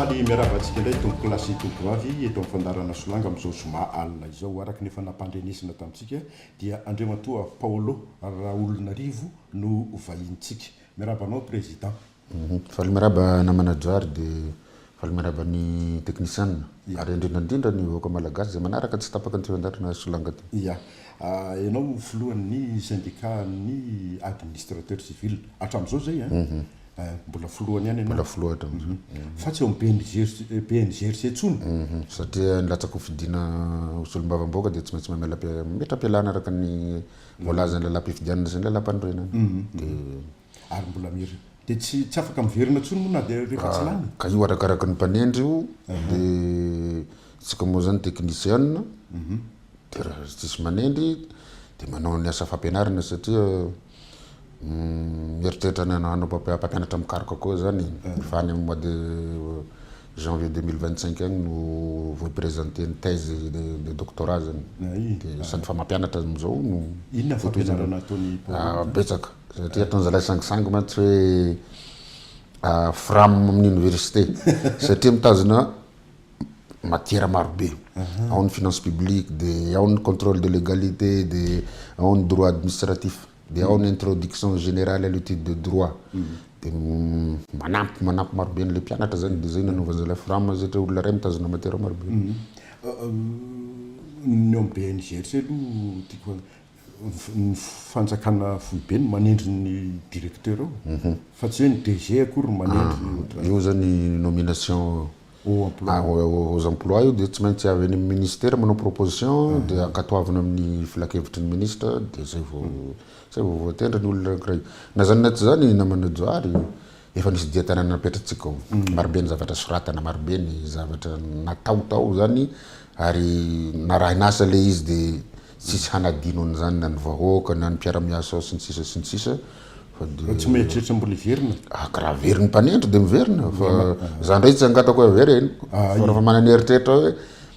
Faly miarahaba antsika indray tompokolahy sy tompokovavy eto amin'ny fandaharana Solanga amin'izao zoma alina izao. Araka ny efa nampandrenesina tamintsika dia Andriamatoa Paolo Raolonarivo no vahinintsika. Miarahaba anao Président. Faly miarahaba namana Johary dia faly miarahaba ny teknisianina ary indrindra indrindra ny vahoaka malagasy izay manaraka tsy tapaka an'ity fandaharana Solanga ity. Ya. Ianao filohan'ny syndicat-n'ny administrateur civil hatramin'izao izay an? Mbola filohany ihany ianao? Mbola filoha hatramin'izao. Fa tsy eo amin'ny BNGRC intsony? Satria nilatsaka ho fidiana ho solombavambahoaka dia tsy maintsy mamela mametra-pialana araka ny voalazan'ny lalàm-pifidianana sy ny lalàm-panorenana. Dia. Ary mbola mier. Dia tsy tsy afaka miverina intsony moa na dia rehefa tsy lany? Ka io arakaraky ny mpanendry io, dia isika moa zany technician, dia raha tsisy manendry dia manao ny asa fampianarana satria mieritreritra ny hanao mpampianatra mikaroka koa zany e, efa any amin'ny mois de janvier 2025 agny no vao hi-presenter ny thèse de doctorat zany, dia sady efa mampianatra amin'izao no Inona ny fampianarana ataon'i Paolo? Betsaka. Satria ataon'zalahy sangisangy mantsy hoe fram amin'ny université satria mitazona matière maro be. Ao ny finance publique, de ao ny contrôle de légalité, de ao ny droit administratif, de ao ny introduction générale à l'étude de droit. De manampy manampy maro be an'ilay mpianatra zany de zay nanaovan'zalahy fram satria olona iray mitazona matière maro be. Ny ao amin'ny BNGRC aloha tiako Ny fanjakana foibe no manendry ny directeur ao fa tsy hoe ny DG akory no manendry ohatran'izany. Io zany nomination aux emplois io dia tsy maintsy avy any amin'ny ministera manao proposition dia ankatoavina amin'ny filankevitry ny ministra dia zay vao zay vao voatendry ny olona anankiray. Na zany na tsy zany namana Johary efa nisy dian-tanana napetratsika ao. Marobe ny zavatra soratana, marobe ny zavatra natao tao zany ary narahin'asa le izy dia Tsisy hanadino an'izany na ny vahoaka na ny mpiara-miasa ao sy ny sisa sy ny sisa fa de. Tsy mieritreritra mbola hiverina? Ah ka raha averin'ny mpanendry de miverina fa za ndray tsy hangataka hoe avereno fa rehefa manana eritreritra hoe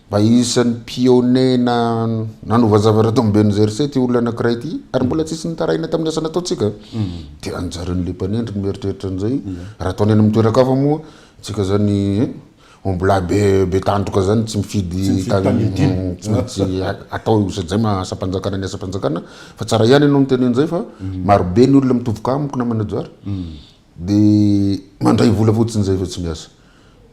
mba isan'ny pionnier na nanova zavatra tao amin'ny BNGRC ity olona anakiray ity ary mbola tsisy nitaraina tamin'ny asa nataontsika de anjaran'le mpanendry ny mieritreritra an'izay raha ataony any amin'ny toeran-kafa moa tsika zany Ombilahy be be tandroka zany tsy mifidy tany tsy maintsy atao io sady zay maha asam-panjakana ny asam-panjakana fa tsara ihany ianao miteny an'izay fa maro be ny olona mitovy cas amiko namana Johary de mandray vola fotsiny zay fa tsy miasa.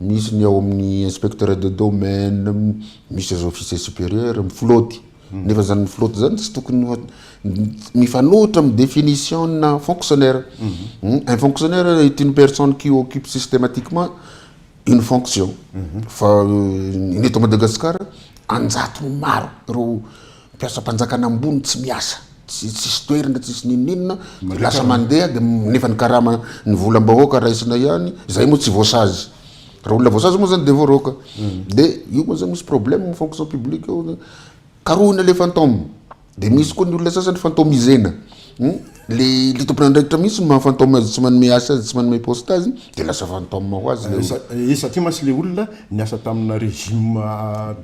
Misy ny ao amin'ny inspecteur de domaine, misy aza officier supérieur miflôty nefa zany miflôty zany tsy tokony ho mifanohitra amin'ny définition na fonctionnaire. Un fonctionnaire est une personne qui occupe systématiquement une fonction fa ny eto Madagascar anjatony maro ireo mpiasam-panjakana ambony tsy miasa, tsy tsisy toerana tsisy n'inon'inona de lasa mandeha de nefa ny karama ny volam-bahoaka raisina ihany, zay moa tsy voasazy, raha olona voasazy moa zany de voaroaka, de io moa zany misy problème fonction publique io, karohina le fantôme. De misy koa ny olona sasany fantomisena, le le tompon'andraikitra mihitsy no maha fantôme azy, tsy manome asa azy, tsy manome poste azy, de lasa fantôme ho azy le olona. Eh, satria mantsy le olona niasa tamina régime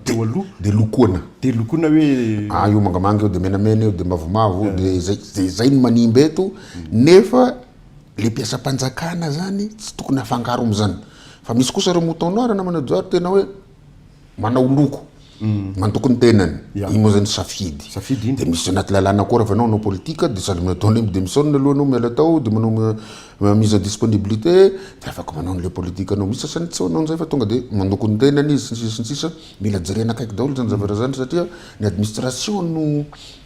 teo aloha. De lokoana. De lokoana hoe. Ah io mangamanga io, de menamena io, de mavomavo io, de zay, de zay no manimba eto, nefa le mpiasam-panjakana zany tsy tokony afangaro am'zany, fa misy kosa reo mouton noir namana Johary tena hoe. Manao loko, mandoko ny tenany, iny moa zany safidy. Safidy iny. De misy anaty lalàna koa raha vao anao hanao politika de sady ataonao hoe mi-demissionne aloha anao miala tao de manao mise à disponibilité de afaka manao an'le politika anao. Misy sasany tsy manao an'izay fa tonga de mandoko ny tenany izy sy ny sisa sy ny sisa. Mila jerena akaiky daholo zany zavatra zany satria ny administration no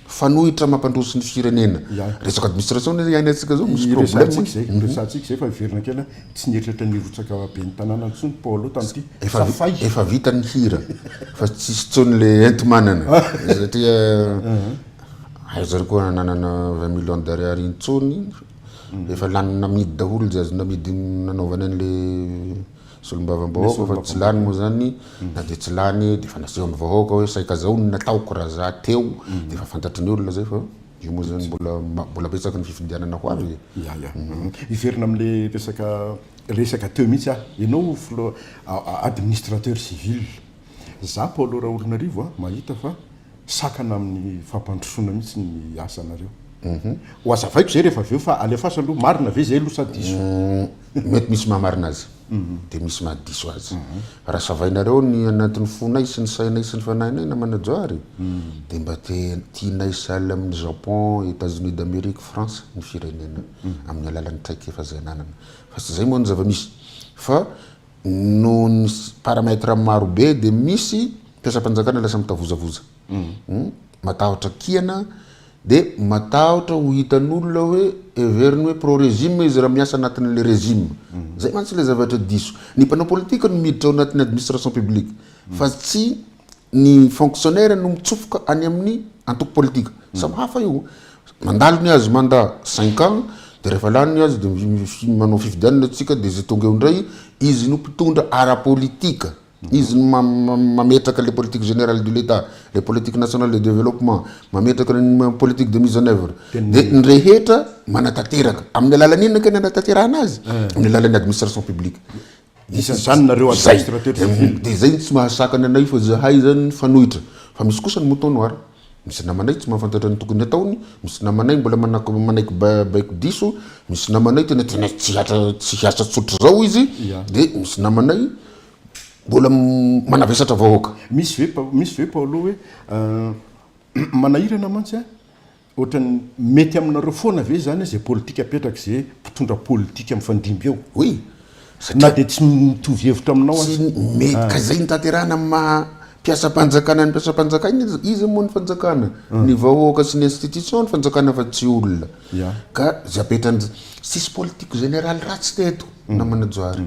fanohitra mampandroso ny firenena. Resaka administration anie iainantsika zao misy problème. Resahantsika izay, resahantsika izay fa hiverina kely tsy nieritreritra ny hirotsaka ben'ny tanàna intsony Paolo tamin'ity. Efa Safay. efa vita ny hira fa tsisy intsony le enti-manana satria aiza ary koa nanana 20 millions d'ariary intsony, efa lany namidy daholo izay azo namidy nanaovana an'le Solombavambahoaka fa tsy lany moa zany na dia tsy lany dia efa nasehon'ny vahoaka hoe saika zao no nataoko raha za teo dia efa fantatry ny olona zay fa io moa zany mbola mbola betsaka ny fifidianana ho avy e. Ya ya. Hiverina amin'le resaka resaka teo mihitsy aho. Ianao filoha administrateur civil. Za Paolo Raholinarivo a mahita fa sakana amin'ny fampandrosoana mihitsy ny asanareo. Ho azavaiko zay rehefa avy eo fa alefaso aloha, marina ve zay aloha sa diso? Mety misy mahamarina azy. dia misy mahadiso azy. Raha savainareo ny anatin'ny fonay sy ny sainay sy ny fanahinay namana Johary dia mba te tianay sahala amin'ny Japon, Etats-Unis d'Amerique, France ny firenena amin'ny alalan'ny traikefa izay ananana. Fa tsy izay moa ny zava-misy fa noho ny paramètre maro be dia misy mpiasam-panjakana lasa mitavozavoza. Matahotra kiana dia matahotra ho hitan'olona hoe heveriny hoe pro régime izy raha miasa anatin'ilay régime. Zay mantsy ilay zavatra diso. Ny mpanao politika no miditra ao anatin'ny administration publique fa tsy ny fonctionnaire no mitsofoka any amin'ny antoko politika. Samy hafa io. Mandalo ny azy mandat cinq ans dia rehefa lany ny azy dia manao fifidianana tsika dia izay tonga eo indray izy no mpitondra ara-politika. Izy no mametraka le politique générale de l'Etat, le politique nationale de développement, mametraka ny politique de mise en œuvre. Dia ny rehetra manatanteraka. Amin'ny alalan'ny inona kay ny anatanterahana azy? Amin'ny alalan'ny administration publique. Isan'izany nareo administrateur civil. Dia izay no tsy mahasakana anay fa zahay zany mifanohitra. Fa misy kosa ny mouton noir. Misy namanay tsy mahafantatra ny tokony hataony, misy namanay mbola manaiky baiko diso, misy namanay tena tena tsy hiasa tsotra izao izy, dia misy namanay mbola manavesatra vahoaka. Misy ve misy ve Paolo hoe manahirana mantsy an, ohatran'ny mety aminareo foana ve izany izay politika apetrak'izay mpitondra politika mifandimby eo? Oui, Na dia tsy mitovy hevitra aminao aza. Tsy mety, ka izay no tanterahana amin'ny maha mpiasam-panjakana ny mpiasam-panjakana, iza moa ny fanjakana? Ny vahoaka sy ny institution ny fanjakana fa tsy olona. Ka izay apetrany, tsisy politique générale ratsy teto namana Johary.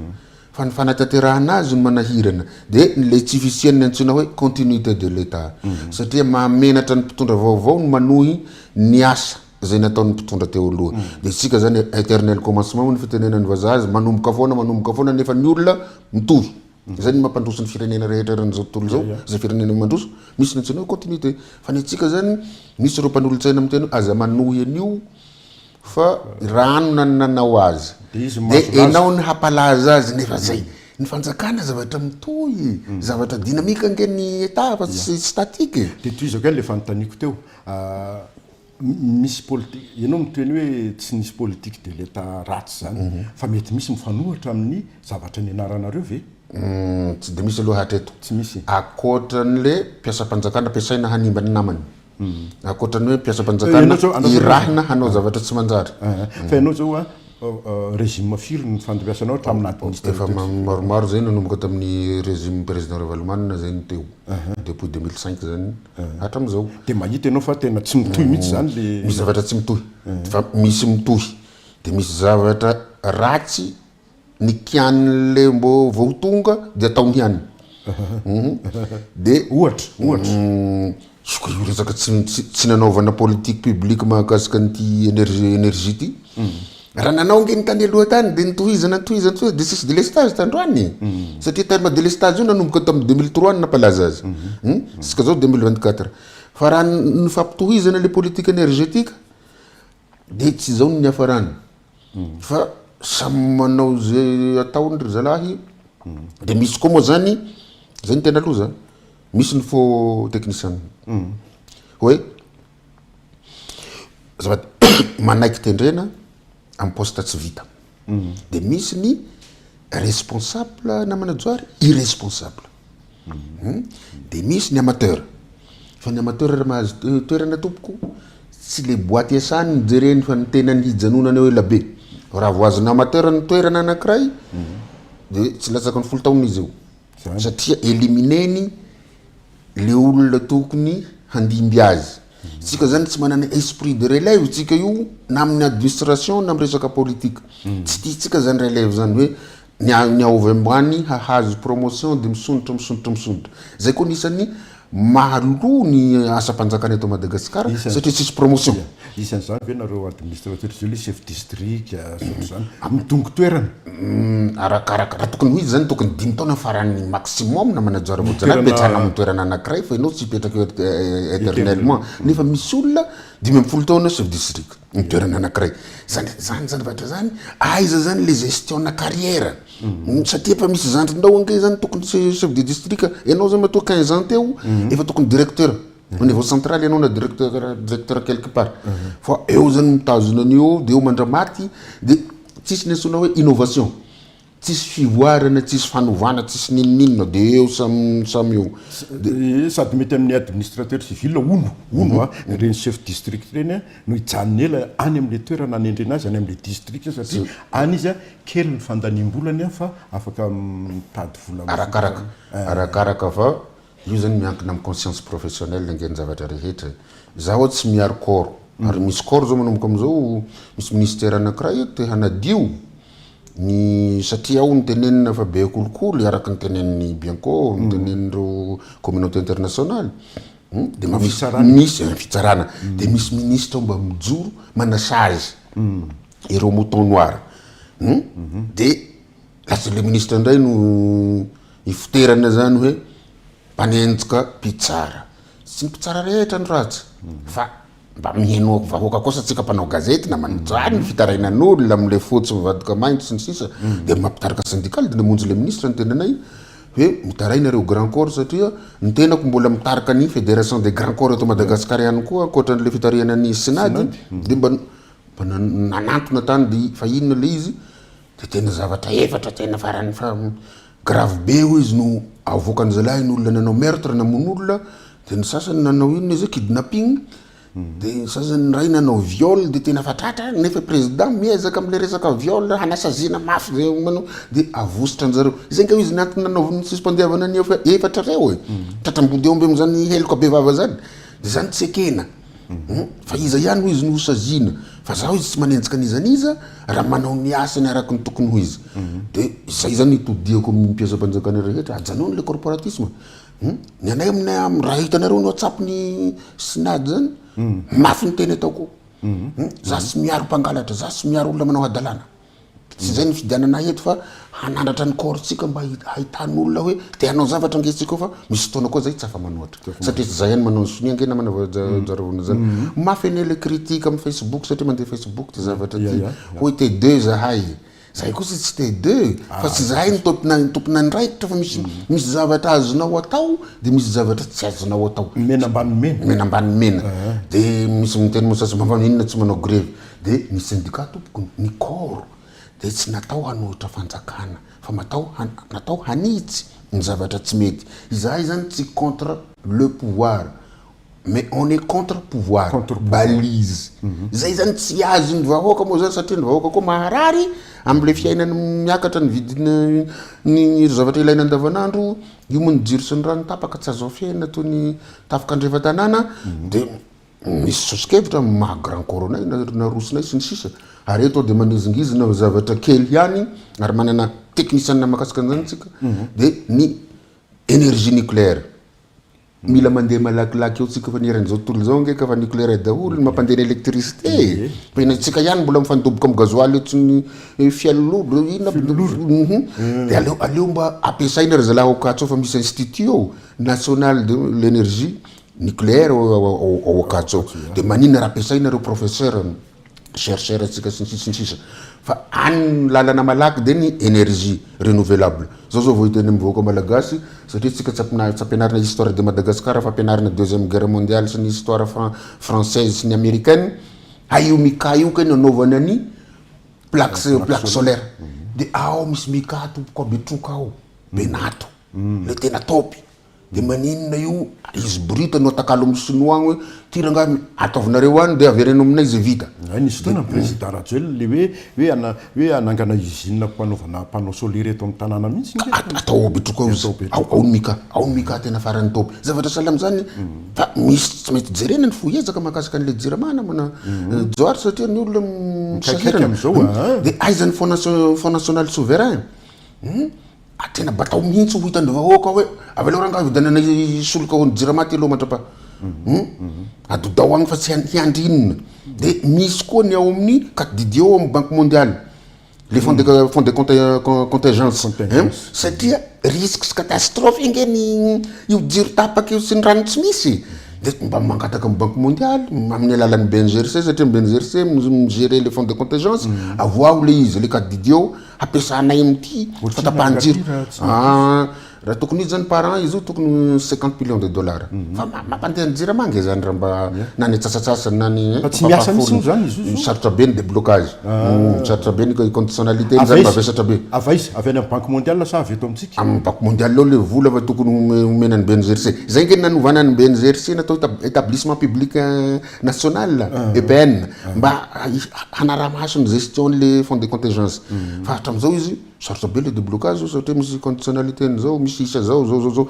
Fa ny fanatanterahana azy no manahirana. Dia ilay tsy fisian'ny antsoina hoe continuité de l'Etat. Satria mahamenatra ny mpitondra vaovao ny manohy ny asa izay nataon'ny mpitondra teo aloha. Dia isika izany éternel commencement hoy ny fitenenan'ny vazaha azy, manomboka foana, manomboka foana nefa ny olona mitovy. Izay no mampandroso ny firenena rehetra eran'izao tontolo izao, izay firenena mandroso, misy ny antsoina hoe continuité. Fa ny antsika izany, misy ireo mpanolotsaina miteny hoe aza manohy an'io Fa ranona no nanao azy. Dia enao no hampalaza azy nefa zay. Ny fanjakana zavatra mitohy, zavatra dynamique ange ny Etat fa tsy statique e. Dia tohizako ihany ilay fanontaniako teo. Misy politique, ianao miteny hoe tsy nisy politique de l'Etat ratsy izany, fa mety misy mifanohitra amin'ny zavatra nianaranareo ve? Tsy dia misy aloha hatreto. Tsy misy. Ankoatran'ilay mpiasam-panjakana ampiasaina hanimba ny namany. Ankoatra ny hoe mpiasam-panjakana irahina hanao zavatra tsy manjary. Fa ianao izao a, régime firy no nifandimbiasanao hatramin'ny administrateur? Efa maromaro izay nanomboka tamin'ny régime président Ravalomanana izay no teo, depuis 2005 izany hatramin'izao. Dia mahita ianao fa tena tsy mitohy mihitsy izany le. Misy zavatra tsy mitohy, fa misy mitohy, dia misy zavatra ratsy Ny kianin'le mbô vao tonga de ataony ihany. De Ohatra, ohatra. Io ka io resaka tsy tsy nanaovana politique publique mahakasika an'ity énergie énergie ity. Raha nanao ange ny tany aloha tany de notohizana notohizana notohizana de tsisy délestage tandroany e. Satria terme délestage io nanomboka tamin'ny 2003 no nampalaza azy. Isika zao 2024. Fa raha nifampitohizana le politique énergétique de tsy izao no niafarany. Fa samy manao ze ataony ry zalahy, de misy koa moa zany, zay no tena loza, misy ny faux technicien, hoe azafady, manaiky tendrena amy poste tsy vita, de misy ny responsable namana Johary irresponsable. De misy ny amateur, fa ny amateur raha mahazo toerana tompoko, tsy le boite iasany no jereny fa ny tenany hijanonany eo ela be, raha vao azon'ny amateur ny toerana anakiray de tsy latsaky ny folo taona izy eo, satria éliminer-ny le olona tokony handimby azy, tsika zany tsy manana esprit de relève tsika io na amin'ny administration na amin'ny resaka politique, tsy tiantsika zany relève zany hoe Ny ny avy ambany hahazo promotion dia misondrotra misondrotra misondrotra. Zay koa anisan'ny mahaloa ny asam-panjakana eto Madagasikara satria tsisy promotion. Isan'izany ve nareo administrateur zao le chef district sy ohatr'izany midongy toerana? Arakaraka, raha tokony ho izy zany tokony dimy taona farany maximum na manager voajanahary petrahana amin'ny toerana anankiray fa ianao tsy hipetraka eo éternellement. Nefa misy olona 15 taona chef district. ny toerana anakiray zany zany zavatra zany aiza zany le gestion na carrière mm. Satria efa misy zandrinao ange zany tokony chef de district ianao zany matoa 15 ans teo efa tokony directeur au niveau central ianao na directeur directeur quelque part fa eo zany mitazona an'io de eo mandramaty de tsisy ny antsoina hoe innovation. Tsisy fivoarana, tsisy fanovana, tsisy n'inon'inona de eo samy samy eo. De sady mety amin'ny administrateur civil hono, hono a, ireny chef district ireny a, no hijanona ela any amin'ilay toerana anendrena azy, any amin'ilay district satria any izy a, kely ny fandaniam-bolany a, fa afaka mitady vola. Arakaraka, arakaraka fa io zany miankina amin'ny conscience professionnelle ange ny zavatra rehetra e. Zaho tsy miaro corps, ary misy corps zao manomboka amizao, misy ministère anakiray eto te hanadio ny satria ao ny tenenina fa be kolikoly araka ny tenenin'ny Bianco, ny tenenin'ireo communauté internationale, de mba misy misy fitsarana, de misy ministre ao mba mijoro manasazy ireo mouton noir, de lasa le ministre indray no ifoterana zany hoe mpanenjika mpitsara. Tsy ny mpitsara rehetra no ratsy fa mba miheno vahoaka kosa tsika mpanao gazety na manjary ny fitarainan'olona am'le fotsy mivadika mainty sy ny sisa. De mampitarika syndical de namonjy le ministre ny tenanay hoe mitaraina reo grand corps, satria ny tenako mbola mitarika ny fédération des grands corps eto Madagasikara ihany koa ankoatran'le fitarihana ny SYNAD. De mba nanantona tany de fa inona le izy, de tena zavatra efatra tena farany fa grave be hoy izy no avoakany zalahy: ny olona nanao meurtre, namono olona, de ny sasany nanao inona izy, kidnapping, de ny sasany ray nanao viol, de tena fatratra, nefa président miezaka am'le resaka viol hanasazina mafy zay manao, de avositra anjareo zay nga izy. Ny antony nanaovany suspendiavana ny efa efatra reo e, tratrambody eo amby am'zany heloka be vava zany, de zany tsy ekena fa iza ihany hoy izy no hosazina, fa zaho izy tsy manenjika an'iza raha manao ny asany araky ny tokony ho izy. De zay zany itodiako amin'ny mpiasam-panjakana rehetra, ajanony le corporatisme. Ny anay aminay am raha hitanareo ny WhatsApp ny SYNAD zany, mafy ny teny ataoko. Za tsy miaro mpangalatra, za tsy miaro olona manao hadalana, tsy zay ny fidianana eto, fa hanandratra ny corps-tsika mba ahitan'olona hoe te hanao zavatra angetsika ao, fa misy fotoana koa zay tsy afa-manoatra satria tsy zay ihany manao ny sonia ange namana jarovana zany. Mafy anie le critique amin'ny Facebook, satria mandeha Facebook ty zavatra ty, hoe T2 zahay. Zahay kosa tsy T2, fa tsy zahay ny tompona andraikitra, fa misy zavatra azonao atao de misy zavatra tsy azonao atao. Mena ambany mena. Mena ambany mena. De misy miteny mosasy mba inona tsy manao grève, de ny syndicat tompoko, ny corps de tsy natao hanohitra fanjakana fa natao hanitsy ny zavatra tsy mety. Izahay zany tsy contre le pouvoir, mais on est contre pouvoir. Contre pouvoir. Balise zay zany tsy azony vahoaka moa zany, satria ny vahoaka koa maharary am'le fiainany, miakatra ny vidiny ny zavatra ilaina andavanandro io moa, ny jiro sy ny rano tapaka, tsy azo fiaina toy ny tafika andrefa tanàna. De misy soso-kevitra maha grand corps anay narosinay sy ny sisa, ary eto de manizingizina zavatra kely ihany, ary manana technicien mahakasika an'izany tsika. De ny énergie nucléaire mila mandeha malakilaky eo tsika, fa nieran'izao tontolo zao nge ka fa nucléaire daholo ny mampandeha ny électricité, fa ina tsika ihany mbola mifandoboka amy gasoil etsy ny fialololo inona. De aleo mba ampiasaina ry zalahy Ankatso ao, fa misy institut ao national de l'énergie nucléaire ao Ankatso ao, de maninona raha ampiasaina reo professeur chercheur atsika sy ny sisa sy ny sisa, fa any ny lalana malaky. De ny énergie renouvelable zao zao vao hiteny amy vahoaka malagasy, satria tsika tsy ampianarina histoire de Madagascar, fa ampianarina deuxième guerre mondiale sy ny histoire française sy ny américaine. Hay io mica io ka ny anaovana ny plaque solaire, de ao misy mica tompoko abetroka ao Benato le tena topy. De maninona io izy brut no atakalo amy sinoa agny hoe ty rangahy ataovinareo any, de avereno aminay zay vita? Ay, nisy fotoana ny président Rajoelina le hoe ana hoe hanangana usine mpanaovana panneau solaire eto amin'ny tanàna mihitsy nge. Atao Betroka ao izy. Atao Betroka. Ao ny mica, ao ny mica tena farany topy zavatra sahala am'zany, fa misy tsy maintsy jerena ny fohezaka mahakasika an'le Jirama namana Johary, satria ny olona Mikaikaika misahirana. Am'izao, ah. De aiza ny fonds national souverain? Ah, tena batao mihitsy ho hitan'ny vahoaka hoe avy aleo rangahy vidianana solika ho ny Jirama ty aloha mandrapa adodao agny, fa tsy hiandry inona. De misy koa ny ao amin'ny Cat Didier ao amin'ny Banque mondiale, le fonds de contingence. Contingence. Satria risque sy catastrophe ange ny io jiro tapaka io sy ny rano tsy misy, de mba mangataka amin'ny Banque mondiale amin'ny alalan'ny BNGRC, satria ny BNGRC migérer le fonds de contingence, avoaho le izy le Cat Didier. hampiasanay amin'ity fatapahan-jiro. Raha tokony ho izy zany par an izy io tokony 50 millions de dollars. Fa mampandeha ny jirama ange zany raha mba na ny antsasatsasany na ny Fa tsy miasa mihitsy moa zany izy io zao? Sarotra be ny déblocage. Sarotra be ny conditionnalité zany mavesatra be. Avy aiza? Avy any amin'ny Banque mondiale sa avy eto amintsika? Amin'ny Banque mondiale ao le vola fa tokony homena ny BNGRC. Zay ange nanovana ny BNGRC natao établissement public national, EPN, mba hanaraha-maso ny gestion le fonds de contingence. Fa hatramin'izao izy Sarotra be le deblocage satria misy conditionnalité an'izao, misy isa zao, zao, zao, zao.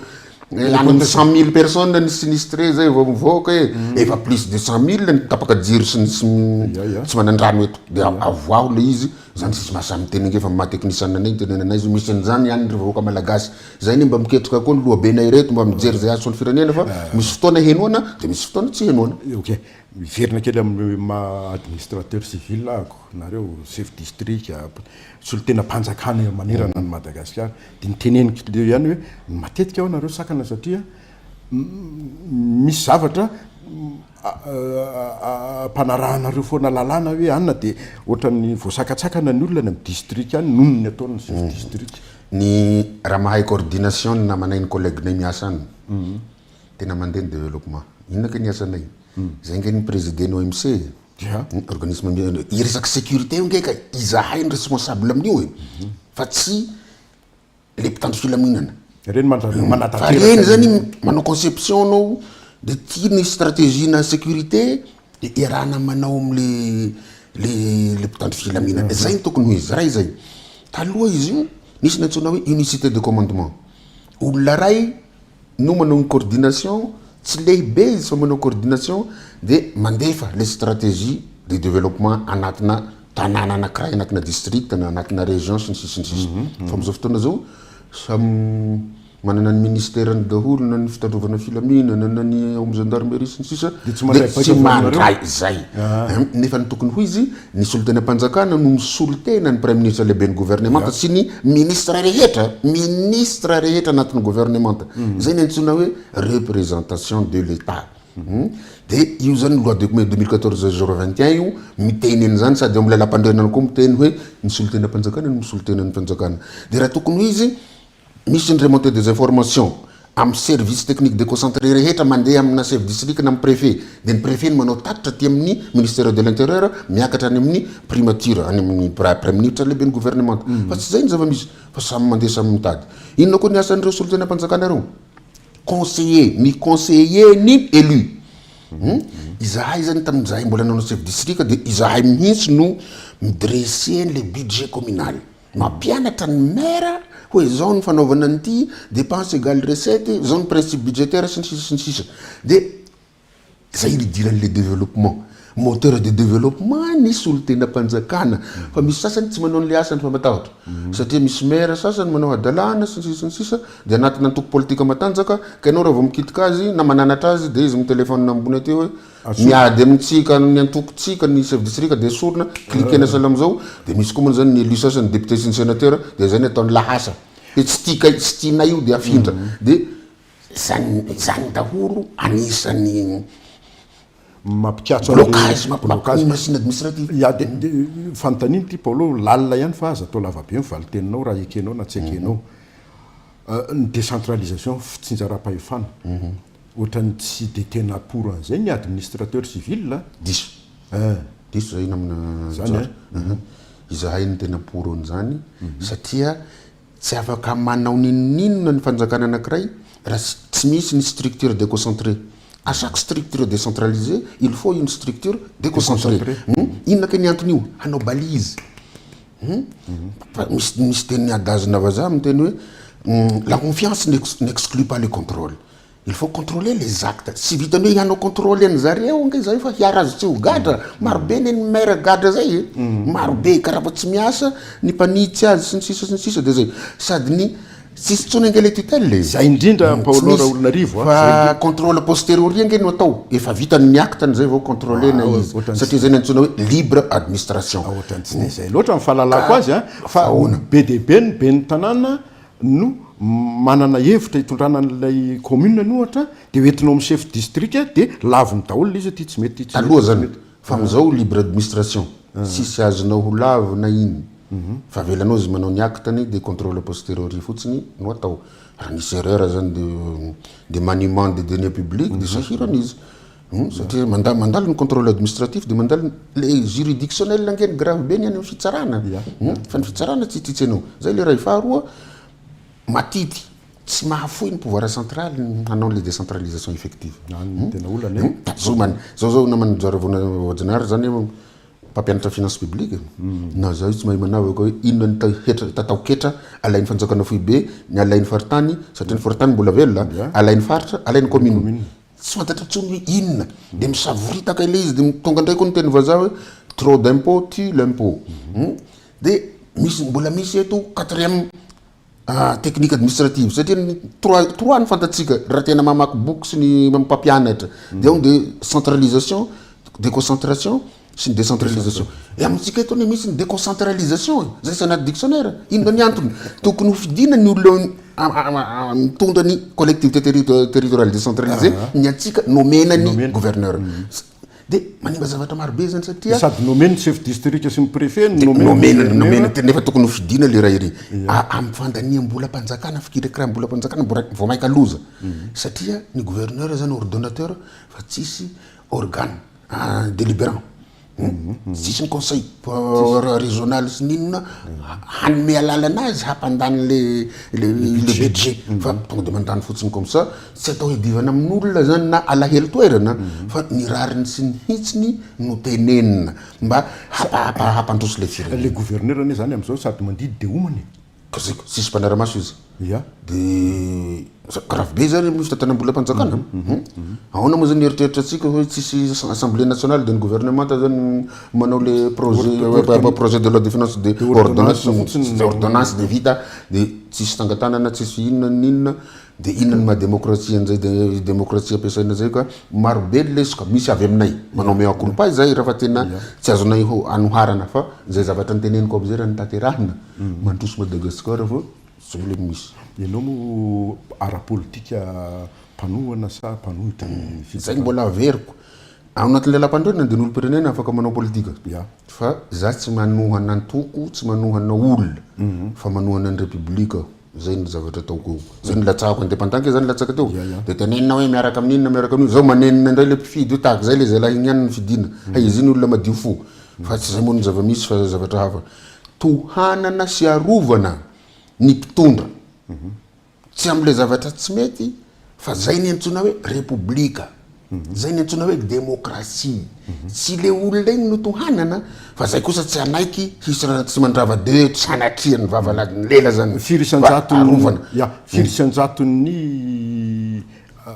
Any amin'ny 100 000 personnes ny sinistré zay vao mivoaka e. Efa plus de 100 000 ny tapaka jiro sy ny tsy manan-drano eto. De avoaho le izy, zany tsisy mahasahy miteny ange fa maha technicien anay nitenenana izy, misy an'izany ihany ry vahoaka malagasy. Zay anie mba miketrika koa ny lohabenay ireto mba mijery zay hahasoa ny firenena fa misy fotoana henoana de misy fotoana tsy henoana. Ok, miverina kely amin'ny maha administrateur civil ahako, nareo chef district, solontenam-panjakana manerana an'i Madagasikara, dia niteneniko teo ihany hoe matetika aho nareo sakana satria misy zavatra ampanarahanareo foana lalàna hoe anona dia ohatran'ny voasakatsakana ny olona any amin'ny district any noho ny ataon'ny chef district. Ny raha mahay coordination ny namanay ny collègue-nay miasa any, tena mandeha ny développement. Inona kay ny asanay? Zay ange ny présider ny OMC e. Dia? Organisme i resaka sécurité io nge ka izahay no responsable amin'io e, fa tsy le mpitandro filaminana. Ireny manatanteraka. Fa ireny zany manao conception anao de ty ny stratégie na sécurité de iarahana manao amle le le mpitandro filaminana. Zay no tokony ho izy, ray zay. Taloha izy io nisy ny antsoina hoe unicité de commandement, olona ray no manao ny coordination, tsy lehibe izy fa manao coordination de mandefa le stratégie de développement anatina tanàna anakiray, anatina district na anatina région sy ny sisa sy ny sisa. Fa amizao fotoana zao samy manana ny ministerany daholo na ny fitandrovana filaminana na ny ao amin'ny gendarmerie sy ny sisa de tsy mandray baiko avy aminareo? Mandray zay. Nefa ny tokony ho izy, ny solontenam-panjakana no misolo tena ny praiminisitra lehiben'ny governemanta sy ny ministra rehetra, ministra rehetra anatin'ny governemanta. Izay ny antsoina hoe représentation de l'Etat. Dia io zany loi de 2014 021 io miteny an'izany sady eo amin'ny lalàmpandrenana koa miteny hoe ny solontenam-panjakana no misolo tena ny fanjakana. Dia raha tokony ho izy, Misy ny remontée des informations amin'ny service technique déconcentré rehetra mandeha amina chef district na amin'ny préfet dia ny préfet no manao tatitra aty amin'ny ministère de l'intérieur miakatra any amin'ny primature any amin'ny praiminisitra lehiben'ny gouvernemanta fa tsy izay ny zava-misy fa samy mandeha samy mitady. Inona koa ny asan'ireo solontenam-panjakana ireo? Conseiller, mi-conseiller ny élu. Izahay zany tamin'izahay mbola nanao chef district dia izahay mihitsy no mi-dresser an'ilay budget communal. Mampianatra ny maire hoe zao ny fanaovana an'ity, dépense égale recette, zao ny principe budgétaire sy ny sisa sy ny sisa. De zay no idiran'le développement. Moteur de développement ny solontenam-panjakana. Fa misy sasany tsy manao an'le asany fa matahotra. Satria misy maire sasany manao hadalana sy ny sisa sy ny sisa, de anatina antoko politika matanjaka, ka ianao raha vao mikitika azy na mananatra azy de izy mi-téléphone ambony aty hoe Miady amintsika ny antokontsika ny chef district dia esorina, cliquena sahala amin'izao, dia misy koa moa zany ny élu sasany député sy ny sénateur dia zay ny ataony lahasa hoe tsy tia kay tsy tianay io dia afindra dia zany zany daholo anisan'ny Mampikatso an'le blocage mampikatso machine administrative. Ya dia fanontaniana ity Paolo, lalina ihany fa aza atao lavabe ny valin-teninao raha ekenao na tsy ekenao. Ny décentralisation, fitsinjaram-pahefana. Ohatran'ny tsy dia tena pour an'izay ny administrateur civil a! Diso. Eh. Diso zay namana Zany Georges. eh? Izahay no tena pour an'izany satria tsy afaka manao n'inon'inona ny fanjakana anankiray raha tsy misy ny structure déconcentrée. À chaque structure décentralisée, il faut une structure déconcentrée. Inona kay ny anton'io? Hanao balise. Fa misy misy teny adage-na vazaha miteny hoe la confiance n'exclut pas le contrôle. Il faut contrôler les actes. Tsy vitan'ny hoe hanao contrôle an'i zareo ange zay fa hiaro azy tsy ho gadra. Maro be anie ny maire gadra zay e. Maro be ka raha vao tsy miasa ny mpanitsy azy sy ny sisa sy ny sisa de zay. Sady ny tsisy intsony ange le tutelle e. Zay indrindra Paolo Raholinarivo a. Fa contrôle posteriori ange no atao. Efa vita ny acte-ny zay vao contrôler-na izy. Satria zay no antsoina hoe libre administration. Ohatran'ny tsy dia zay loatra ny fahalalako azy a. Fa be dia be ny ben'ny tanàna no manana hevitra hitondrana an'ilay commune ny ohatra dia hoentinao amin'ny chef district dia laviny daholo ilay izy hoe ity tsy mety ity tsy mety Taloha zany, fa amizao libre administration, tsisy azonao ho lavina iny. Fa avelanao izy manao ny acte-ny de contrôle a posteriori fotsiny no atao. Raha nisy erreur zany de de maniement des deniers publics de sahirana izy. Satria manda- mandalo ny contrôle administratif de mandalo le juridictionnel ange ny grave be ny any amin'ny fitsarana. Fa ny fitsarana tsy titsy anao. Zay le ray. Faharoa, matity tsy mahafoy ny pouvoir central hanao le décentralisation effective. Any tena olana e. Tazomany. Zao zao namany Jaravona Voajanahary zany mpampianatra finance publique. Na zaho io tsy mahay manavaka hoe inona ny hetra tatao-ketra alain'ny fanjakana foibe, ny alain'ny faritany, satria ny faritany mbola velona, alain'ny faritra, alain'ny commune. Tsy fantatra intsony hoe inona. De misavoritaka ilay izy, de tonga indray koa ny teny vazaha hoe trop d'impôt tue l'impôt. De misy mbola misy eto quatrième technique administrative, satria ny trois trois ny fantatsika raha tena mamaky boky sy ny mpampianatra, de ao de centralisation, déconcentration sy ny décentralisation. E amintsika eto anie misy ny déconcentralisation e, zay tsy anaty dictionnaire. Inona ny antony? Tokony ho fidina ny olona mitondra ny collectivité territoriale décentralisée, ny antsika nomena ny gouverneur. De manimba zavatra marobe zany satria sady nomeny chef district sy ny préfet. Nomena nomena nefa tokony ho fidina le raha iry. Amin'ny fandaniam-bolam-panjakana, fikirakiraham-bolam-panjakana mbola vao maika loza, satria ny gouverneur zany ordonnateur fa tsisy organe délibérant, tsisy ny conseil régional sy ninona hanome alalana azy hampandany le budget, fa tonga de mandany fotsiny comme ça. Tsy atao hidivana amin'olona zany na alahelo toerana, fa ny rariny sy ny hitsiny no tenenina mba hampandroso le firenena. Le gouverneur anie zany am'izao sady mandidy de omany. Kaziko tsisy mpanara-maso izy. De grave be zany amin'ny fitantanam-bolam-panjakana. Ahoana moa zany eritreritra atsika hoe tsisy assemblée nationale, de ny gouvernement zany manao le projet de loi de finance, de ordonnance fotsiny, ordonnance de vita, de tsisy tangatanana, tsisy inona ninona, de inona ny maha démocratie an'izay? De démocratie ampiasaina zay ka marobe ny lesoka misy avy aminay manao mea culpa zay raha fa tena tsy azonay anoharana, fa zay zavatra nyteneniko am'izay raha nytanterahina mandroso Madagasikara, fa zay le misy. Ianao mo ara-politika mpanohana sa mpanohitra ny Zay mbola averiko ao anatin'ny lalam-pandroana, de ny olom-pirenena afaka manao politika, fa za tsy manohana antoko, tsy manohana olona, fa manohana ny république. Zay ny zavatra ataoko eo, zay ny latsahako indépendant ke zany latsaka teo. De tenenina hoe miaraka amin'inona, miaraka amin'ino, zao manenina indray le mpifidy hoe tahaka zay le zalahy iny ihany ny fidina, hay izy iny olona madio fo, fa tsy zay moa ny zava-misy fa zavatra hafa. Tohanana sy arovana ny mpitondra tsy am'le zavatra tsy mety, fa zay ny antsoina hoe repoblika, zay ny antsoina hoe démocratie. Tsy le olona iny no tohanana, fa zay kosa tsy anaiky hisy raha tsy mandrava de tsy sanatriany vavaladiny lela zany. Firy isan-jato arovana. Ya, firy isan-jaton'ny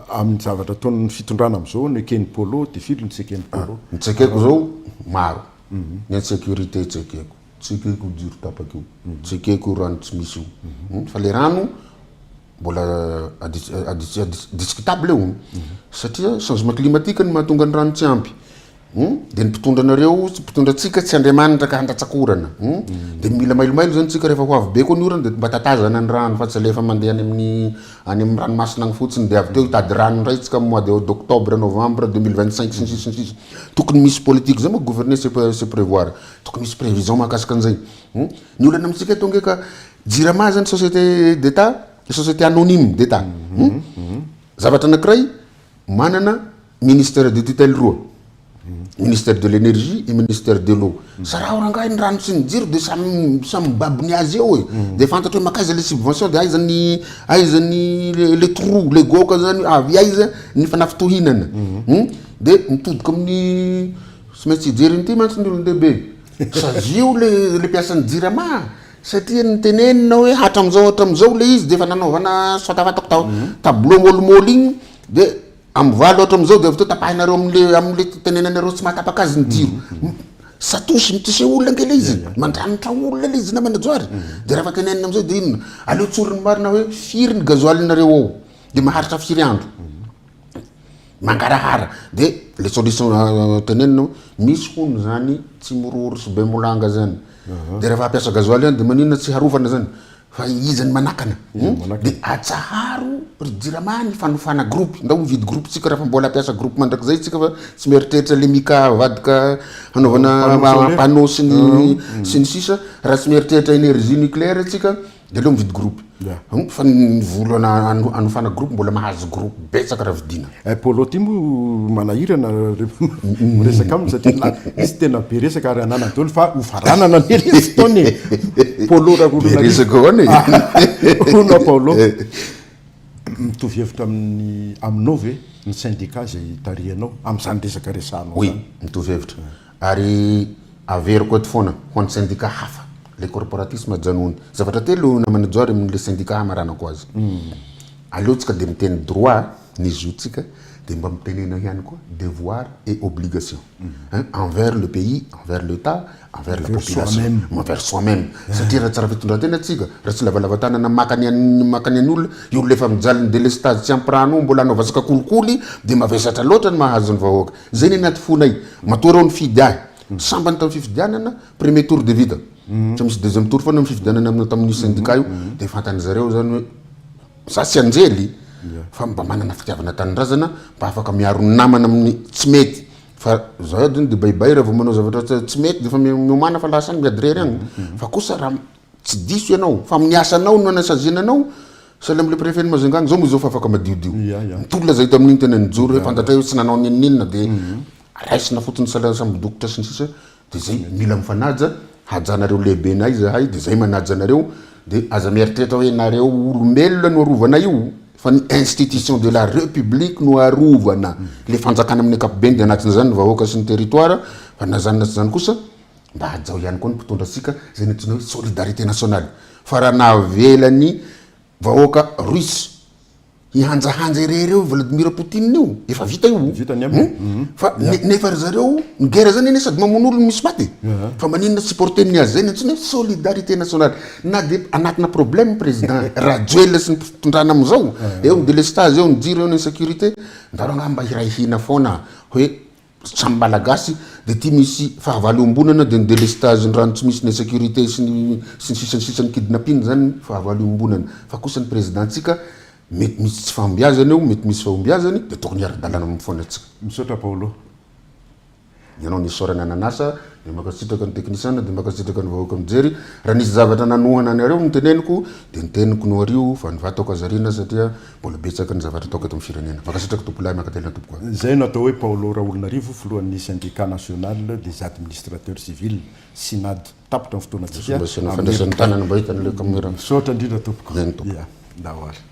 amin'ny zavatra ataon'ny fitondrana am'izao no eken'ny Polo, de firy no tsy eken'ny Polo? Ny tsy ekeko zao maro. Ny insécurité tsy ekeko, tsy ekeko jiro tapaka io, tsy ekeko rano tsy misy io, fa le rano mbola discutable io, satria changement climatique ny mahatonga ny rano tsy ampy. De ny mpitondra anareo, tsy mpitondra atsika, tsy Andriamanitra ka handatsakorana. De mila mailomailo zany tsika rehefa ho avy be koa ny orana, de mba tatazana ny rano fa tsy alefa mandeha any amin'ny ranomasina agny fotsiny, de avy teo hitady rano indray tsika mois de d'octobre, novembre 2025 sy ny sisa sy ny sisa. Tokony misy politique zay moa, gouverner c'est prévoir, tokony misy prévision mahakasika an'izay. Ny olana amitsika eto nge ka Jirama zany société d'état, société anonyme d'état. Zavatra anankiray manana ministère de tutelle roa, ministère de l'énergie et ministère de l'eau. Saraho rangahy ny rano sy ny jiro, de samy mibabony azy eo e. De fantatra hoe makaiza le subvention, de aiza ny le trou le goka zany, avy aiza ny fanafitohinana. De mitodika amin'ny tsy maintsy hijery an'ity mantsy ny olon-dehibe, sazio le mpiasan'ny Jirama, satria ny tenenina hoe hatram'izao hatram'izao le izy de efa nanaovana soatafatako ta tableau môlimôly igny, de amy 8 hatram'izao, de avy teo tapahinareo am'le tenenanareo tsy mahatapaka azy ny jiro. Satosy mitise olona ange le izy, mandranitra olona le izy namana Johary. De raha fa tenenina am'izay de inona? Aleo tsoriny marina hoe firy ny gasoil-nareo ao, de maharitra firy andro, mangarahara. De le solution tenenina hoe misy hono zany tsy miroro sy be molanga zany, de rehefa hampiasa gasoil ihany de maninona tsy harovana zany? Fa iza ny manakana? Dia atsaharo ry jirama ny fanofana groupe, ndao mividy groupe tsika raha fa mbola hampiasa groupe mandrakizay tsika fa tsy mieritreritra le mica avadika hanaovana panneau sy ny sy ny sisa, raha tsy mieritreritra énergie nucléaire tsika de aleo mividy groupe. Fa ny vola hanofana groupe mbola mahazo groupe betsaka raha vidiana. Eh Polo ty moa manahirana rehefa miresaka aminy satria izy tena be resaka ary ananany daholo fa ho faranana anie le fotoana e. Polo Rakotonarivo. Be resaka ahoana e? Hono aho Paolo, mitovy hevitra amin'ny aminao ve ny syndicat izay tarihanao amin'izany resaka resahanao Oui, izany? mitovy hevitra. Ary averiko eto foana ho an'ny syndicat hafa, le corporatisme ajanony. Zavatra telo namana Johary amin'le syndicat hamaranako azy. Aleontsika dia miteny droit ny zo-tsika dia mba mitenena ihany koa devoir et obligation hein envers le pays, envers l'Etat, envers la population, envers soi même satria raha tsara fitondran-tena tsika, raha tsy lavalava tanana maka ny an'ny maka ny an'ny olona, io olona efa mijaly ny delestazy tsy ampy rano io mbola anaovantsika kolikoly dia mavesatra loatra ny mahazo ny vahoaka. Zay ny anaty fonay. Matoa reo nifidy ahy sambany tamin'ny fifidianana premier tour dia vita. Tsy misy deuxième tour foana ny fifidianana amin'io tamin'io syndicat io dia fantan'ny zareo zany hoe za tsy anjely fa mba manana fitiavana tanindrazana mba afaka miaro ny namana amin'ny tsy mety fa za io de baibay raha vao manao zavatra tsy mety de efa miomàna fa lasa any miady irery any fa kosa raha tsy diso ianao fa amin'ny asanao no anasaziana anao sahala am'le préfet ny Majunga any zao moa zao fa afaka madiodio ny tolona zay tamin'iny tena nijoro hoe fantatray hoe tsy nanao n'inon'inona de raisina fotsiny sahala sambo dokotra sy ny sisa De zay, mila mifanaja, hajanareo lehibenay zahay de zay manaja anareo, de aza mieritreritra hoe nareo olombelona no arovana io, fa ny institution de la republique no arovana, le fanjakana amin'ny ankapobeny de anatin'izany ny vahoaka sy ny territoire, fa na zany na tsy zany kosa mba hajao ihany koa ny mpitondra antsika, zay ny antsoina hoe solidarité nationale, fa raha navelan'ny vahoaka russe Hihanjahanja irery eo Vladimir Poutine io, efa vita io. Vita ny aminy. Hmm? Fa nefa ry zareo, ny guerre zany anie sady mamono olona misy maty e. Fa maninona tsy porter ny azy zay ny antsoina hoe solidarité nationale. Na dia anatina problème président Rajoelina sy ny fitondrana amin'izao, eo ny délestage, eo ny jiro, eo ny insécurité, ndao rangahy mba hiray hina foana hoe Samy Malagasy de ty misy fahavalo iombonana de ny delestage ny rano tsy misy ny insécurité sy ny sy ny sisa ny sisa ny kidnapping zany fahavalo iombonana fa kosa ny président tsika mety misy tsy fahombiazany eo mety misy fahombiazany de tokony hiara-dalana aminy foana tsika. Misaotra Paolo. Ianao nisaorana nanasa de mankasitraka ny teknisiana de mankasitraka ny vahoaka mijery raha nisy zavatra nanohana anareo noteneniko de ny teniko no ario fa ny vatako aza ariana satria Mbola betsaka ny zavatra ataoko eto amin'ny firenena. Mankasitraka tompolahy, mankatelina tompoko. Izay no atao hoe Paolo Raolonarivo, filohan'ny Syndicat National des Administrateurs Civils, Synad. Tapitra ny fotoanantsika Mba asiana fandraisan'ny tanana mba hitan'ilay caméra. Misaotra indrindra tompoko. Eny tompoko. Ia, ndao ary.